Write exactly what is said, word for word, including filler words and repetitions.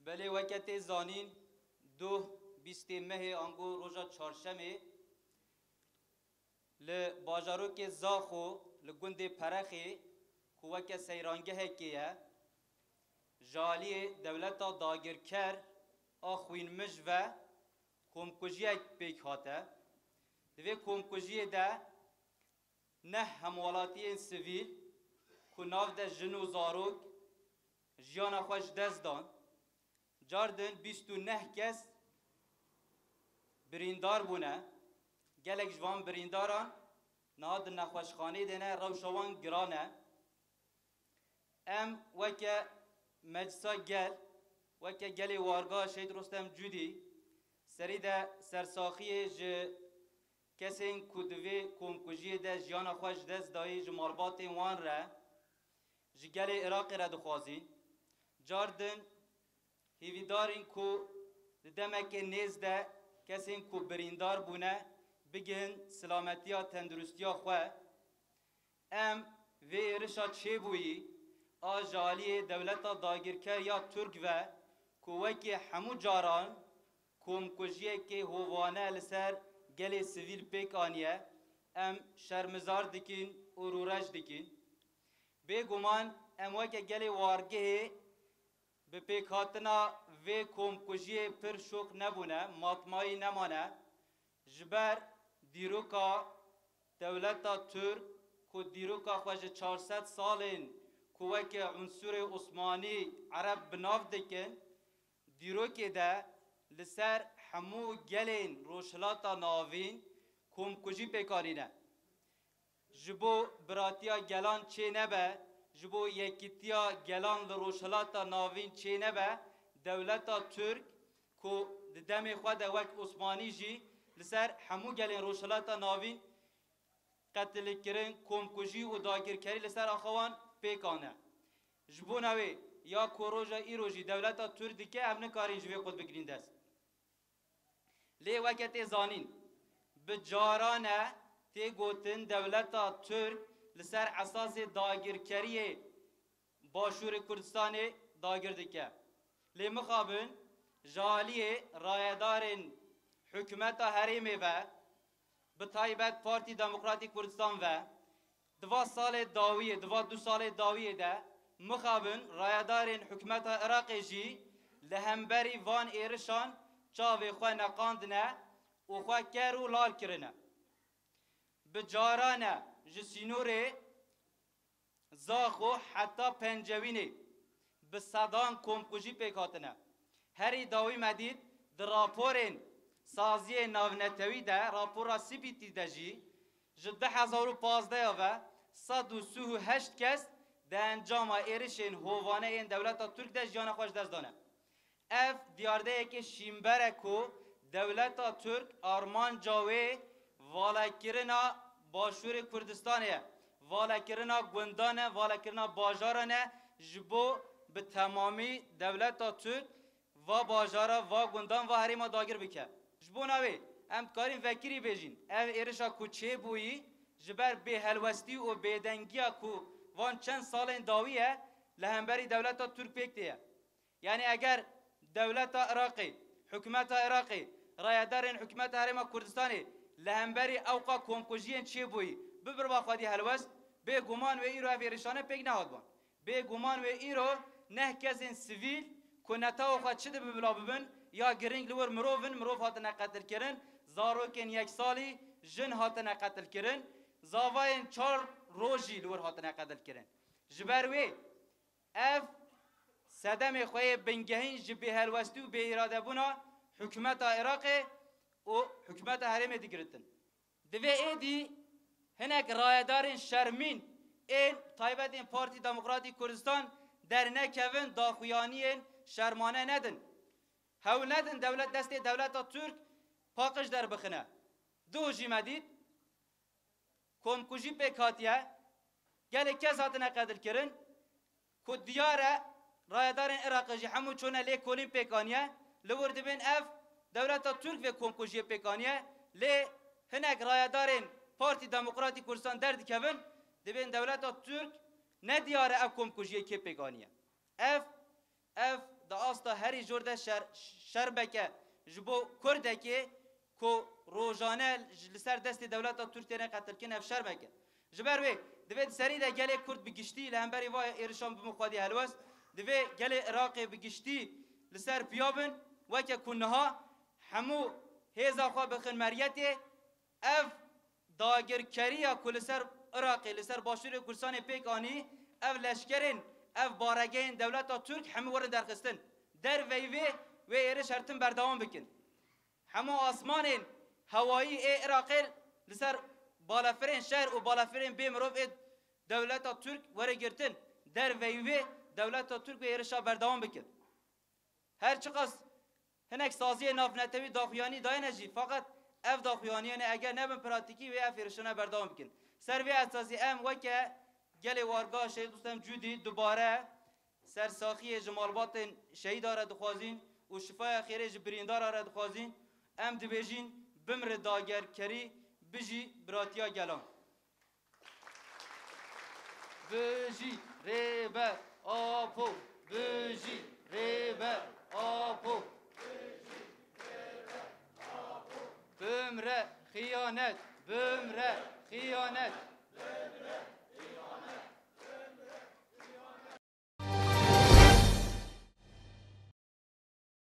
Belê, weke tê zanîn, doh bîstê mehê ango roja çarşemê li bajarokê Zaxo, li gundê Perexê, ku weke seyrangehekê ye, ji aliyê dewleta dagirker a xwînmij ve komkujiyek pêk hate. Di vê komkujiyê de neh hemwelatiyên sivîl ku nav de jin û zarok jiyana xwe ji dest dan. Cardin bîst û neh kes birîndar bûne. Gelek ji van birîndaran niha di nexweşxaneyê de ne, rewşa wan giran e. Em weke Meclisa Gel, weke gelê Warga Şehîd Rostem Cûdî, serî de sersaxiyê ji kesên ku di vê komkujiyê de jiyana xwe ji dest dayî, ji malbatên wan re, ji gelê Iraqê re dixwazîn. Cardin hîvîdar in ku di demeke nêz de kesên ku birîndar bûne bigihin silametiya tenduristiya xwe. Em vê êrişa çêbûyî a ji aliyê dewleta dagirker ya Tirk ve ku wekî hemû caran komkujiyekê hovane li ser gelê sivîl pêk aniye, em şermizar dikin û rûreş dikin. Bêguman em weke gelê Wargehê bi pêkhatina vê komkujiyê pir şoq nebûne, matmayî nemane. Ji ber dîroka dewleta Tirk ku dîroka xwe ji çar sed salên ku weke unsurê Osmanî Ereb bi nav dikin, dîrokê de li ser hemû gelên Rojhilata Navîn komkujî pêk anîne. Ji bo biratiya gelan çê nebe, ji bo yekîtiya gelan li Rojhilata Navîn çê nebe, dewleta Tirk ku di demê xwe de wek Osmanî jî li ser hemû gelên Rojhilata Navîn qetilkirin, komkujî û dagirkerî li ser axa wan pêk ane. Ji bona wê ya ku roja îro jî dewleta Tirk dike, em nikarin ji vê qut bigirîn dest. Lê weke tê zanîn, bi caran e tê gotin dewleta Tirk li ser esasê dagirkeriyê Başûrê Kurdistanê dagir dike. Lê mixabin ji aliyê rayedarên hikûmeta herêmê ve, bi taybet Partî Demokratîk Kurdistan ve, di va salê dawiyê, di va du salê dawiyê de mixabin rayedarên hikûmeta Iraqê jî li hemberî van êrişan çavê xwe neqandine û xwe ker û lal kirine. Bi caran e ji sînorê Zaxo heta Pencewînê bi sedan komkujî pêk hatine. Herî dawî me dît di raporên saziyê navnetewî de, rapora C P T de jî ji du hezar û pazdeh ve sed û sî û heşt kes di encama êrişên hovane yên dewleta Tirk de jiyana xwe ji dest dane. Ev diyardeyeke şînber e ku dewleta Tirk armanca wê valekirina Başûrê Kurdistanê ye. Valekirina gundan e, valekirina bajaran e, ji bo bi temamî dewleta Tirk va bajara, va gundan, va herêma dagir bike. Ji bona wê em dikarin vekirî bêjin, ev êrişa ku çêbûyî ji ber bêhelwestî û bêdengiya ku van çend salên dawî ye li hemberî dewleta Tirk pêk tê ye. Yanî eger dewleta Iraqê, hikûmeta Iraqê, rayedarên hikûmeta Herêma Kurdistanê li hemberî ewqa komkujiyên çêbûyî bibirba xwedî helwest, bêguman wê îro ev êrişane pêk nehatban. Bêguman wê îro neh kesên sivîl ku netawa xwe çi dibe bila bibin, ya girîng li wir mirov in, mirov hatine qetilkirin, zarokên yek salî, jin hatine qetilkirin, zavayên çar rojî li wir hatine qetilkirin. Ji ber wê ev sedemê xwe yê bingehîn ji bêhelwestî û bêîradebûna hikûmeta Iraqê û hikûmeta herêmê digiritin. Divê êdî hinek rayedarên şermîn ên taybetên Partî Demokratîk Kurdistan dernekevin, daxuyaniyên şermane nedin. Hewl nedin dewlet, destê dewleta Tirk paqij derbixine. Duh jî me dît, komkujî pêk hatiye, gelek kes hatine qetilkirin, ku diyar e, rayedarên Iraqê jî hemû çûne lêkolîn pêk aniye, li wir dibên ev dewleta Tirk vê komkujiyê pêk aniye, lê hinek rayedarên Partî Demokratîk Kurdistan derdikevin, dibên dewleta Tirk ne diyar e ev komkujiyê kê pêk aniye. Ev, ev di asta herî jor de şer, şerbeke ji bo Kurdekê ku rojane ji, li ser destê dewleta Tirk têne qetilkirin ev şerbeke. Ji ber wê divê di serî de gelê Kurd bi giştî li hemberî va êrişan bibin xwedî helwest, divê gelê Iraqê bi giştî li ser piya bin, weke ku niha hemû hêza xwe bixin meriyetê, ev dagirkeriya ku li ser Iraqê, li ser Başûrê Kurdistanê pêk anî, ev leşkerên, ev baregehên dewleta Tirk hemû werin derxistin. Derveyî vê, wê êriş her tim berdewam bikin. Hemû asmanên hewayî ê Iraqê li ser balafirên şer û balafirên bê mirov ê dewleta Tirk were girtin. Derveyî vê dewleta Tirk wê êrişa berdewam bikin. Her çiqas hinek saziyê navnetewî daxuyanî dayene jî, feqet ev daxuyaniyene eger nebin pratîkî wê ev êrişane berdewam bikin. Ser vê esasî em weke gelê warga Şehîd Rustem Cûdî dubare sersaxiyê ji malbatên şehîda re dixwazîn û şifaya xêrê ji birîndara re dixwazîn. Em dibêjin bimre dagerkerî, bijî biratiya gelan. Bijî Rêber Apo! Bijî Rêber Apo! Bimre xiyanet! Bimre xiyanet!